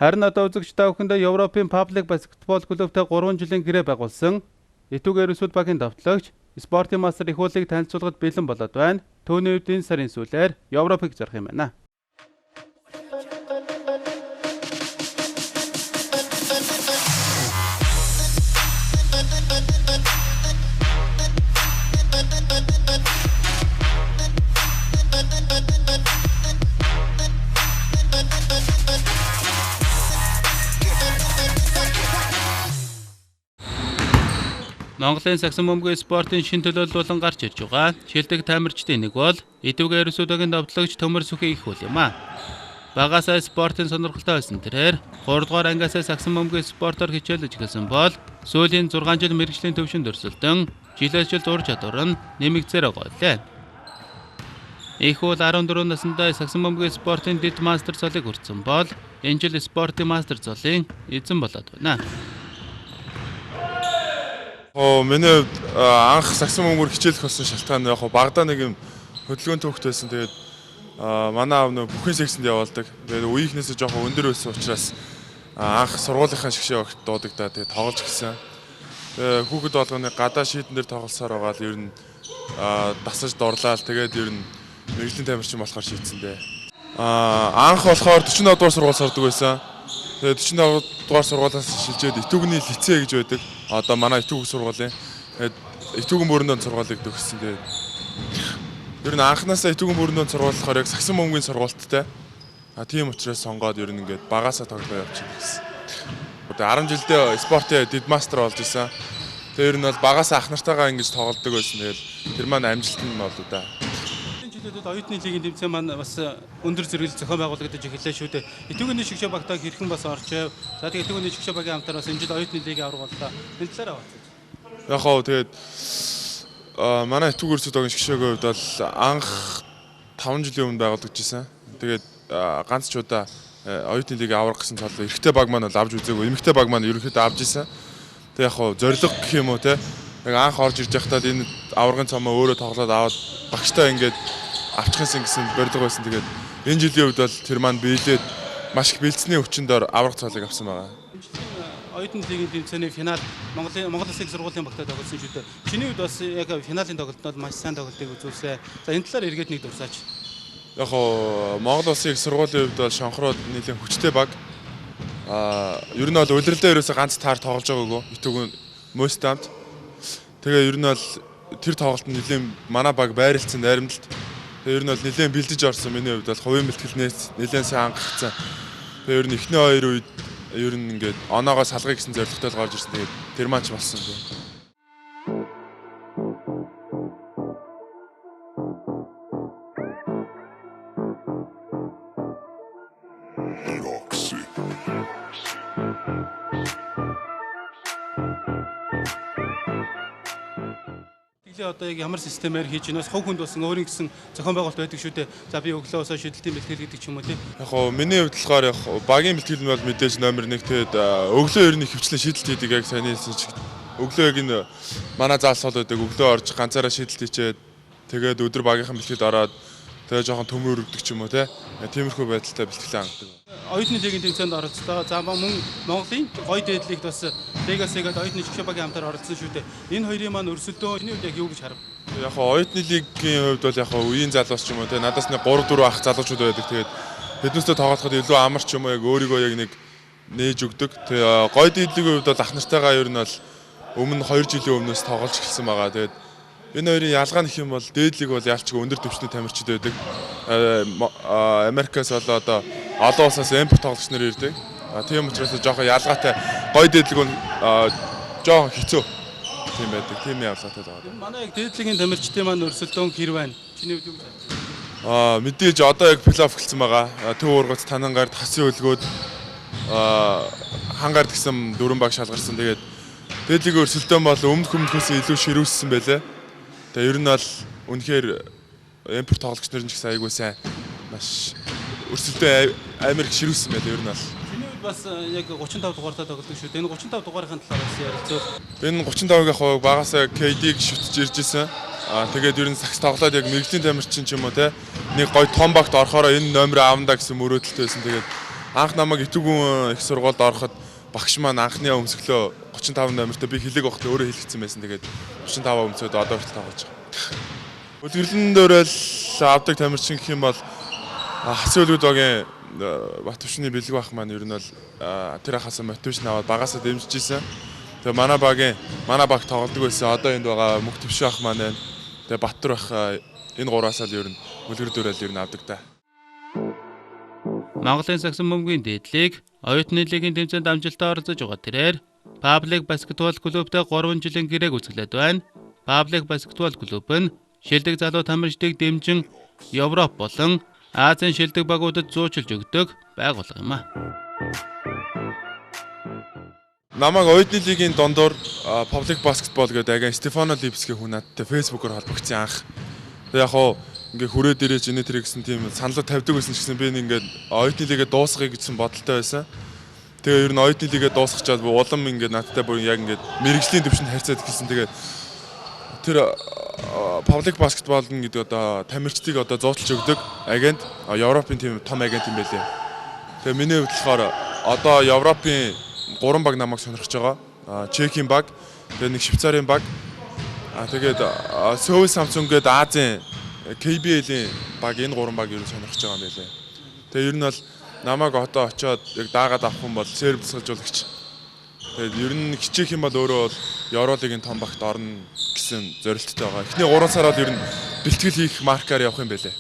Харин одоо үзэгч та бүхэндээ Европын Public Basketball клубтэй 3 жилийн гэрээ байгуулсан Итүг Эрүсүүд багийн товтлогч спортын мастер Ихүүлийг танилцуулахад бэлэн болоод байна. Түүний хувьд энэ сарын сүүлээр Европыг зорих юм байна. Монголын сагсан бөмбөгийн спортын шин төлөөлөл болон гарч ирж байгаа шилдэг тамирчдын нэг бол Итүг Эрүсүүдэгийн довтлогч Төмөр Сүхий их үл юм а. Багасаа спортын сонирхолтой байсан тэрээр 3 дугаар ангиасаа сагсан бөмбөгийн спортоор хичээлж эхэлсэн бол сүүлийн 6 жил мэргэжлийн төвшөнд өрсөлдөн жилээс жил ур чадвар нь нэмэгдсээр байгаа. Их үл 14 насндаа сагсан бөмбөгийн спортын дэд мастер цолыг хүртсэн бол энэ жил спортын мастер цолын эзэн болоод байна. Миний хувьд анх сагсан бөмбөгөөр хичээлэх болсон шалтгаан нь яг багадаа нэг юм хөдөлгөөн төвхт байсан. Тэгээд манай аав нөө бүхэн секцэнд явуулдаг. Тэгээд үеийнхнээсээ жоохон өндөр байсан учраас анх сургуулийнхаа шгшээ огт дуудагдаа тэгээд тоглож гисэн. Тэгээд хүүхэд болгоны гадаа шийдэн дээр тоглосоор байгаа л ер нь дасаж дурлал. Тэгээд ер нь мэргэжлийн тамирчин болохоор шийдсэн дээ. Анх болохоор 45 дугаар сургууль сордог байсан. Тэгээд 45 дугаар сургуулиас шилжээд Итүгний лицей гэж байдаг. Одоо манай Итүг сургуулийн. Тэгээд Итүгэн бүрэн сургуулийг төгссөн. Тэгээд ер нь анханасаа Итүгэн бүрэн сургууль болохоор яг сагсан бөмбөгийн сургуульттай. Тийм учраас сонгоод ер нь ингээд багасаа тоглоо явчихсан гэсэн. Одоо 10 жилдээ спортын дэд мастер болж исэн. Тэгээд ер нь бол багасаа ах нартайгаа ингэж тоглодог байсан. Тэгээд тэр маань амжилт нь болоо да. Жилүүдэд оюутны лигийн тэмцээн маань бас өндөр зэрэглэл зохион байгуулагдаж эхэллээ шүү дээ. Итүгэний шигшээ багтаа хэрхэн бас орчив. За тэгээд Итүгэний шигшээ багийн хамтаар бас энэ жил оюутны лигийн авраг боллоо. Энэ талаар аваацгаая. Яг хоо тэгээд манай Итүг өрсөд багийн шигшээгийн хувьд бол анх 5 жилийн өмнө байгуулагдчихсан. Тэгээд ганц ч удаа оюутны лигийн авраг гэсэн цол эрэгтэй баг маань бол авч үзээгүй. Эмэгтэй баг маань ерөнхийдөө авч исэн. Тэгээд яг хоо зорилго гэх юм уу те. Яг анх орж ирж байхдаа энэ аврагын цомоо өөрөө тоглоод аваад багштай ингээд авчихсан гэсэн борилго байсан. Тэгээд энэ жилийн хувьд бол тэр маань биелээд маш их бэлдсэний хүчинд ор авраг цолыг авсан байгаа. Энэ жилийн оюутны лигийн тэмцээний финал Монгол Улсын их сургуулийн багтаа тоглосон шүү дээ. Чиний хувьд бас яг финалийн тоглолтод маш сайн тоглолтыг үзүүлсэн. За энэ талаар эргээд нэг дурсаач. Яг хоо Монгол Улсын их сургуулийн хувьд бол Шонхороо нэлээд хүчтэй баг. Ер нь бол улирлаа ерөөсөө ганц таар тоглож байгаагүй. Итүгэн Мөстамт. Тэгээ ер нь бол тэр тоглолтод нэлээд манай баг байрлалцсан найрамдалт. Тэгээ ер нь бол нэлээд бэлдэж орсон. Миний хувьд бол хувийн бэлтгэлнээс нэлээд сайн хангагдсан. Тэгээ ер нь эхний хоёр үед ер нь ингээд оноогоо салгая гэсэн зорилготой л гарч ирсэн. Тэгээд тэр маань ч болсон. Тэглээ одоо яг ямар системээр хийж байна? Бас хувь хүнд болсон өөрийн гэсэн зохион байгуулалт байдаг шүү дээ. За би өглөө усаа шидэлтийн бэлтгэл гэдэг ч юм уу тий. Яг хоо миний хувьд болохоор яг багийн бэлтгэл нь бол мэдээж номер 1. Тэгээд өглөө ер нь хөвчлэн шидэлт хийдэг яг саяны хэлсэн чиг. Өглөө яг энэ манай заалсол байдаг. Өглөө орж ганцаараа шидэлт хийчээд тэгээд өдөр багийнхан бэлтгэлд ороод тэгээд жоохон төмөр өргөдөг ч юм уу тий. Тиймэрхүү байдалтай бэлтгэлээ хангадаг. Оюутны лигийн тэмцээнд оролцлоо. За мөн Монголын гоё дээдлэгт бас Легас гээд оюутны шгшээ багийн хамтаар оролцсон шүү дээ. Энэ хоёрын маань өрсөлдөөн чиний хувьд яг юу гэж харав? Яг хоо оюутны лигийн хувьд бол яг хоо үеийн залуус ч юм уу тий. Надаас нэг 3 4 ах залуучууд байдаг. Тэгээд тэднээсээ тоглоход илүү амар ч юм уу яг өөрийгөө яг нэг нээж өгдөг. Тэгээ гоё дээдлэгийн хувьд бол ах нартайгаа ер нь бол өмнө 2 жилийн өмнөөс тоглож эхэлсэн байгаа. Тэгээд энэ хоёрын ялгаа нэх юм бол дээдлэг бол ялчгүй өндөр түвшний тамирчид байдаг. Америкаас бол одоо олон улсаас импорт тоглогч нар ирдэг. Тийм учраас жоохон ялгаатай гоё дээдлэг нь жоохон хэцүү тийм байдаг. Тийм ялгаатай байгаа. Манай яг дээдлэгийн тамирчдын маань өрсөлдөөн хэр байна? Чиний хувьд юу гэж харж байна? Мэдээж одоо яг плей-офф эхэлсэн байгаа. Төв ургац Танангард, Хасын хөлгөөд хангард гэсэн дөрвөн баг шалгарсан. Тэгээд дээдлэгийн өрсөлдөөн бол өмнөх өмнөхөөс илүү ширүүссэн байлээ. Тэгээ ер нь бол үнэхээр импорт тоглогч нар ч гэсэн айгүй сайн маш өрсөлдөөн амар их ширүүссэн байлээ ер нь бол. Чиний хувьд бас яг 35 дугаартай тоглодог шүү дээ. Энэ 35 дугаарын талаар бас ярилцвал. Энэ 35-гийн хувь багасаа KD-г шүтж ирж исэн. Тэгээд ер нь сагс тоглоод яг мэргэжлийн тамирчин ч юм уу те нэг гоё том багт орохороо энэ номероо авна да гэсэн мөрөөдөлтэй байсан. Тэгээд Анх намайг Итүгүн их сургуульд ороход багш маань анхны өмсгөлөө 35 номертой би хэлэг багт өөрөө хэлчихсэн байсан. Тэгээд 35 өмсөөд одоо хүртэл тоглож байгаа. Үлгэрлэн дөрөөл авдаг тамирчин гэх юм бол Хасан үлгүүд багийн Батөвшний бэлэг бах маань ер нь бол тэр ахаас мотившн аваад багасаа дэмжиж исэн. Тэгээ манай багийн манай баг тоглодог байсан. Одоо энд байгаа мөх төвшин ах маань байна. Тэгээ Баттар бах энэ гураасаа л ер нь үлгэр дөрөөл ер нь авдаг та. Монголын сагсан бөмбөгийн дээдлийг оюутны лигийн тэмцээнд амжилттай оролцож байгаа тэрээр Паблик баскетбол клубтэй 3 жилийн гэрээг үзэсгэлээд байна. Паблик баскетбол клуб нь шилдэг залуу тамирчдыг дэмжин Европ болон Азийн шилдэг багуудад зуучилж өгдөг байгууллага юм а. Намайг оюутны лигийн дундуур Public Basketball гэдэг агент Стефано Липсгийн хүн надтай Facebook-оор холбогдсон анх. Тэгээ яг хоо ингээ хүрээд ирээж инээ тэр гэсэн тийм саналаа тавьдаг байсан ч гэсэн би ингээд оюутны лигээ дуусгая гэсэн бодолтой байсан. Тэгээ ер нь оюутны лигээ дуусгачаад улам ингээд надтай бүр яг ингээд мэрэгжлийн төвшөнд харьцаад эхэлсэн. Тэгээ тэр Public Basketball гэдэг одоо тамирчдыг одоо зуучлж өгдөг агент Европын тийм том агент юм байлээ. Тэгээ миний хувьд болохоор одоо Европын 3 баг намайг сонирхож байгаа. Чехийн баг, тэгээ нэг Швейцарын баг. Тэгээд Сөүл Самсунг гэдэг Азийн KBL-ийн баг, энэ 3 баг ер нь сонирхож байгаа юм байлээ. Тэгээ ер нь бол намайг одоо очиод яг даагаад авах юм бол серб тасгалжуулагч. Тэгээд ер нь хичээх юм бол өөрөө бол Евролигийн том багт орно гэсэн зорилттой байгаа. Эхний 3 сар бол ер нь бэлтгэл хийх маркаар явах юм байлээ.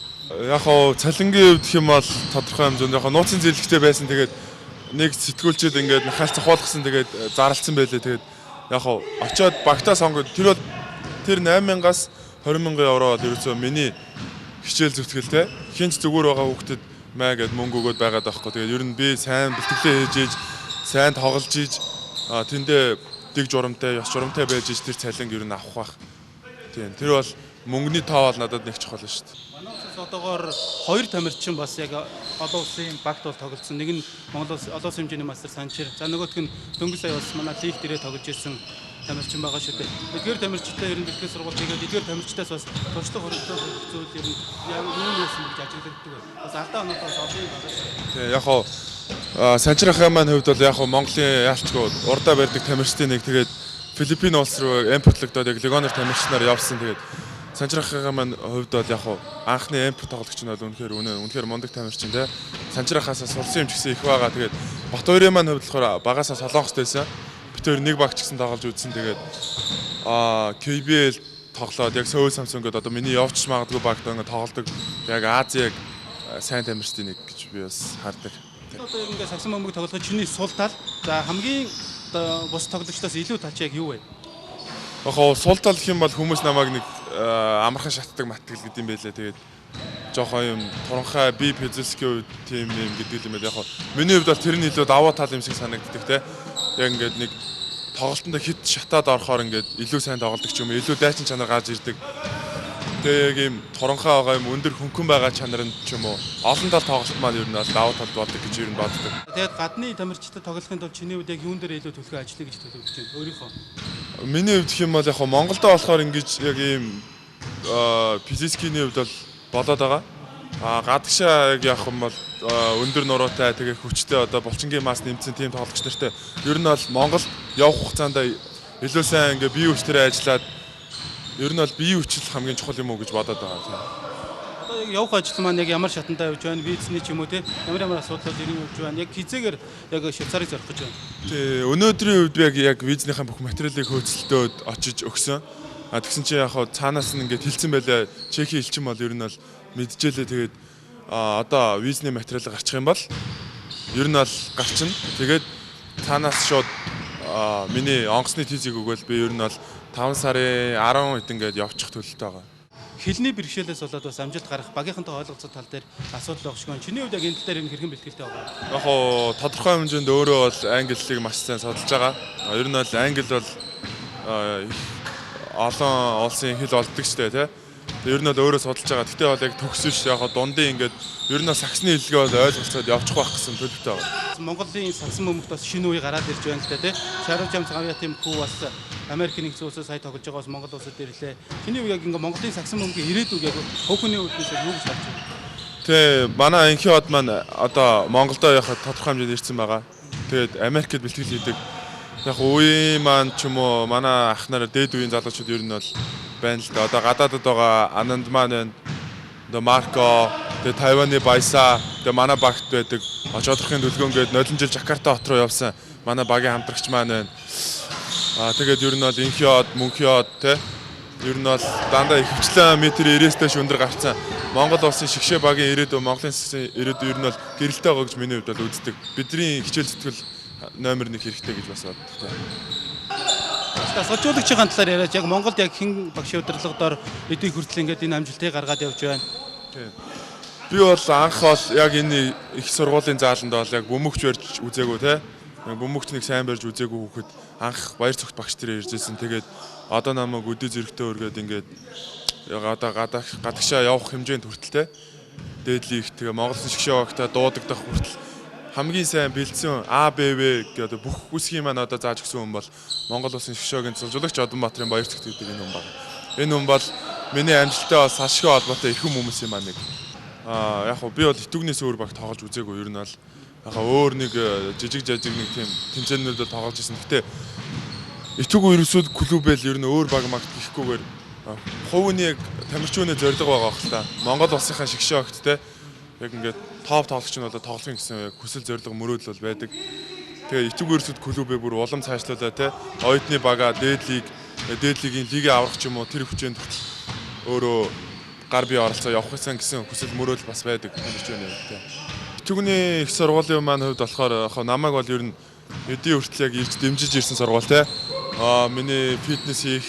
Яг хоо цалингийн хувьд гэх юм бол тодорхой хэмжээнд яг нууцын зээлэгтэй байсан. Тэгээд нэг сэтгүүлчд ингээд нахаал цохуулгасан, тэгээд зарлцсан байлээ. Тэгээд яг хоо очиод багтаа сонгоод тэр бол тэр 8000-аас 20,000 евро бол ерөөсөө миний хичээл зүтгэлтэй. Хинч зүгээр байгаа хүүхдэд маа гэд мөнгө өгөөд байгаад байхгүй. Тэгээд ер нь би сайн бэлтгэлээ хийж иж, сайн тоглож иж, тэндээ дэг журамтай, ёс журамтай байж иж тэр цалинг ер нь авах байх. Тийм. Тэр бол мөнгөний тоо бол надад нэг чухал шүү дээ. Манай улсаас одоогоор 2 тамирчин бас яг олон улсын багт бол тоглолцсон. Нэг нь Монгол улс олон улсын хэмжээний мастер Санчир. За нөгөөх нь дөнгөж сая бас манай лиг дээрээ тоглож ирсэн тамирчин байгаа шүү дээ. Эдгээр тамирчтай ер нь бэлтгэл сургалт хийгээд эдгээр тамирчдаас бас туршлага хөрөлдөх зүйл ер нь яг юу юусэн гэж ажиглагддаг байна. Бас алдаа оноо бас олон юм байна шүү. Тийм яг хоо Санчирахын маань хувьд бол яг хоо Монголын яалчгүй урдаа барьдаг тамирчдын нэг, тэгээд Филиппин улс руу импортлогдоод яг легионер тамирчнаар явсан. Тэгээд Санчирахын маань хувьд бол яг хоо анхны импорт тоглогч нь бол үнэхээр үнэ, үнэхээр мундаг тамирчин те. Санчирахаас сурсан юм ч гэсэн их байгаа. Тэгээд Батбаярын маань хувьд болохоор багасаа Солонгост байсан. Бид хоёр нэг баг ч гэсэн тоглож үзсэн. Тэгээд KBL тоглоод яг Сөүл Самсунг гэдэг одоо миний явчих магадгүй багт ингээд тоглодог. Яг Ази яг сайн тамирчдын нэг гэж би бас хардаг. Одоо яг ингээд сагсан бөмбөг тоглоход чиний сул тал, за хамгийн одоо бус тоглогчдоос илүү тал чи яг юу вэ? Яг хоо сул тал гэх юм бол хүмүүс намайг нэг амархан шатдаг матгал гэдэг юм байлээ. Тэгээд жоохон юм туранхай би физикийн үед тийм юм гэдэг юм байл. Яг хоо миний хувьд бол тэр нь илүү давуу тал юм шиг санагддаг те. Яг ингээд нэг тоглолтонд хит шатаад орохоор ингээд илүү сайн тоглодог ч юм уу, илүү дайчин чанар гарч ирдэг. Тэгээ яг ийм туранхай байгаа юм өндөр хөнгөн байгаа чанар нь ч юм уу олон тал тоглолт маань ер нь бол давуу тал болдог гэж ер нь боддог. Тэгээд гадны тамирчтай тоглохын тулд чиний хувьд яг юун дээр илүү төлхөө ажиллая гэж төлөвлөж байна өөрийнхөө? Миний хувьд гэх юм бол яг хоо Монголдо болохоор ингэж яг ийм физикийн хувьд бол болоод байгаа. Гадагшаа яг явах юм бол өндөр нуруутай тэгээ хүчтэй одоо булчингийн мас нэмсэн тийм тоглогч нартай ер нь бол Монгол явах хугацаанд илүү сайн ингээ бие хүчтэрээ ажиллаад ер нь бол бие хүчил хамгийн чухал юм уу гэж бодоод байгаа тийм. Одоо яг явах ажил маань яг ямар шатандаа явж байна? Визний ч юм уу те ямар ямар асуудлууд ер нь явж байна? Яг хизээгээр яг Швейцарыг зорих гэж байна. Тий, өнөөдрийн хувьд би яг визнийхээ бүх материалыг хөөцөлтөөд очиж өгсөн. Тэгсэн чинь яг цаанаас нь ингээд хилцэн байлаа. Чехийн элчин бол ер нь бол мэдчихэлээ. Тэгээд одоо визний материал гарчих юм бол ер нь бол гарчна. Тэгээд цаанаас шууд миний онгоцны тийзийг өгөөл би ер нь бол 5 сарын 10 хэдэн гээд явчих төлөлтөй байгаа. Хэлний бэрхшээлээс болоод бас амжилт гарах багийнхантай ойлголцох тал дээр асуудал байх шиг байна. Чиний хувьд яг энэ тал дээр хэрхэн бэлтгэлтэй байгаа вэ? Яг хоо тодорхой хэмжээнд өөрөө бол англи хэлийг маш сайн судалж байгаа. Ер нь бол англи бол олон улсын хэл болдог ч тий. Ер нь бол өөрөө судалж байгаа. Гэтэ бол яг төгс биш. Яг дундын ингээд ер нь саксны хэллэгээ бол ойлголцоод явчих байх гэсэн төлөвтэй байгаа. Монголын сагсан бөмбөгт бас шинэ үе гараад ирж байна л да тий. Шарууж Амцгавья тийм хүү бас Америкийн нэгдсэн улсаас сая тоглож байгаа бас Монгол улсад ирлээ. Чиний үе яг ингээд Монголын сагсан бөмбөгийн ирээдүйг яг хувь хүний үүднээс юу гэж харж байна? Тэ манай энхийн од маань одоо Монголдо яхад тодорхой хэмжээнд ирсэн байгаа. Тэгээд Америкт бэлтгэл хийдэг. Яг үеийн маань ч юм уу манай ах нар дээд үеийн залуучууд ер нь бол байна л да. Одоо гадаадд байгаа Ананд маань байна. Одоо Марко, тэгээд Тайваны Баяса, тэгээд манай багт байдаг Очоодорхын Дүлгөөн гээд нойлон жил Жакарта хот руу явсан манай багийн хамтрагч маань байна. Тэгээд ер нь бол энхийн од, мөнхийн од тэ ер нь бол дандаа ихэвчлэн метр 90-ээс дээш өндөр гарцсан. Монгол улсын шигшээ багийн ирээдүй, Монголын ирээдүй ер нь бол гэрэлтэй байгаа гэж миний хувьд бол үздэг. Бидний хичээл зүтгэл номер 1 хэрэгтэй гэж бас боддог. Дасгалжуулагчийн талаар яриач яг Монголд яг хэн багшийн удирдлага дор эдийн хүртэл ингээд энэ амжилтыг гаргаад явж байна. Би бол анх бол яг энэ их сургуулийн зааланд бол яг бөмбөгч барьж үзээгүй те. Бөмбөгч нэг сайн барьж үзээгүй хүүхэд анх баяр цогт багш тэр ирж байсан. Тэгээд одоо намайг өдөө зэрэгтэй өргөөд ингээд одоо гадагшаа явах хэмжээнд хүртэл те. Дээд лиг тэгээ Монгол шигшээ багтаа дуудагдах хүртэл хамгийн сайн бэлдсэн А Б В гэдэг бүх үсгийн маань одоо зааж өгсөн хүн бол Монгол улсын шгшөөгийн цолжуулагч Одонбаатарын Баяр цогт гэдэг энэ хүн байна. Энэ хүн бол миний амжилттай бол салшгүй холбоотой эрхэм хүмүүсийн маань нэг. Яг хөө би бол итүүгнээс өөр баг тоглож үзээгүй ер нь бол яг өөр нэг жижиг жажиг нэг тийм тэмцээнүүдэд тоглож исэн. Гэтэ итүүг ерөөсөө клубэл ер нь өөр баг магт гэхгүйгээр хувийн яг тамирчууны зорилго байгаа хэл та. Монгол улсынхаа шгшээ огт те яг ингээд топ тоглогч нь одоо тоглох гэсэн яг хүсэл зорилго мөрөөдөл бол байдаг. Тэгээ итүүг ерөөсөө клубээ бүр улам цаашлуулаа те. Оюутны бага дээд лиг, дээд лигийн лигээ аврах ч юм уу тэр хүчээнд хүртэл өөрөө гар бие оролцоо явах гэсэн хүсэл мөрөөдөл бас байдаг тамирчууны те. Итүүгний их сургуулийн маань хувьд болохоор намайг бол ер нь эдийн хүртэл яг ирж дэмжиж ирсэн сургууль те. Миний фитнес хийх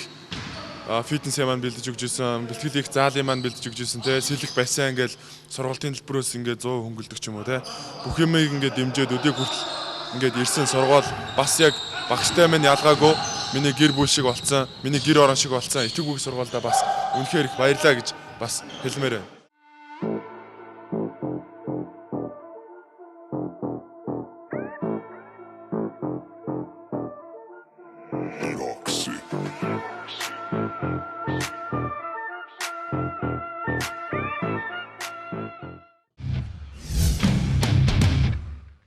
фитнесээ маань бэлдэж өгч ирсэн, бэлтгэл их заалын маань бэлдэж өгч ирсэн те. Сэлэх бассейн ингээл сургуулийн төлбөрөөс ингээд 100 хөнгөлдөг ч юм уу те. Бүх юмыг ингээд дэмжиж өдийг хүртэл ингээд ирсэн сургууль бас яг багштай минь ялгаагүй миний гэр бүл шиг болцсон, миний гэр орон шиг болцсон итэг бүх сургуульдаа бас үнэхээр их баярлаа гэж бас хэлмээр байна. Rock.